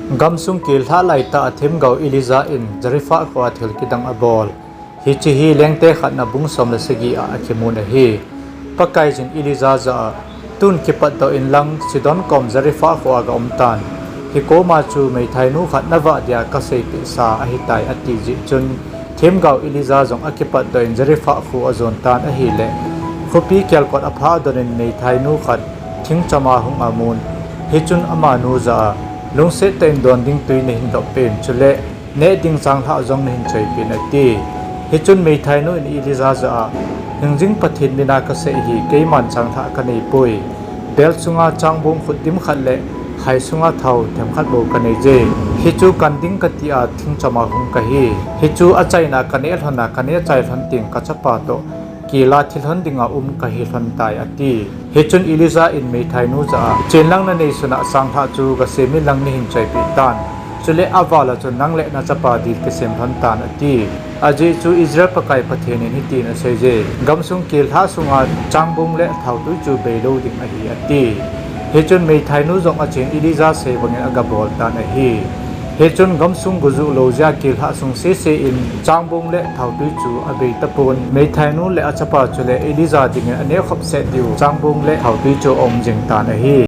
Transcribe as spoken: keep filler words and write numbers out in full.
Gamsung kel lhah laitah a themgao Elijah in Zarephath khoa thil kidang abol. Hiche hi Lengte khatna bung som le sagi a akimun ahi. Pakaiyin Elijah jah a, tun kipatdoh inlang Sidon kom Zarephath khoa ga umtan. Hikoma chu meithainu khat navah dia kaseipehsa ahitai, ati jeh chun, themgao Elijah jong akipatdoh in Zarephath kho ajontan ahile, khopi kelkot aphah donin meithainu khat thingchama hung amun. Hichun amanu jah a, lungset tah in don ding twi nahin lhop pen, chule neh ding changlhah jong nahin choipin, ati. Hichun meithainu in Elijah jah a, hingjing Pathen mina kasei hi, keiman changlhah kaneipoi. Bel sunga changbong khutdim khat le hai sunga thao themkhat bou kaneije. Hichu kan ding kati a thingchama hung kahi. Hichu achaina kaneh lhon a, kaneh chai lhon teng kachapa toh kel a thi lhon dinga um kahi lhon tai, ati. Hichun Elijah in meithainu jah a, chen lang nanei suna changlhah chu gasemin lang nahin choipeh tan. Chule aval a chun nang le nachapa dil kisem lhon tan, ati. Ajeh chu Israel Pakai Pathen in hitin aseije, gamsung kel lhah sunga changbong le thaotwi chu beilou ding ahi, ati. Hichun meithainu jong achen Elijah sei bangin agabol tan ahi. Hichun gamsung gojuh lou jeh a kel lhah sung sese in changbong le thaotwi chu abei tapon, meithainu le achapa chule Elijah dingin anekhop set diu changbong le thaotwi chu aum jing tan ahi.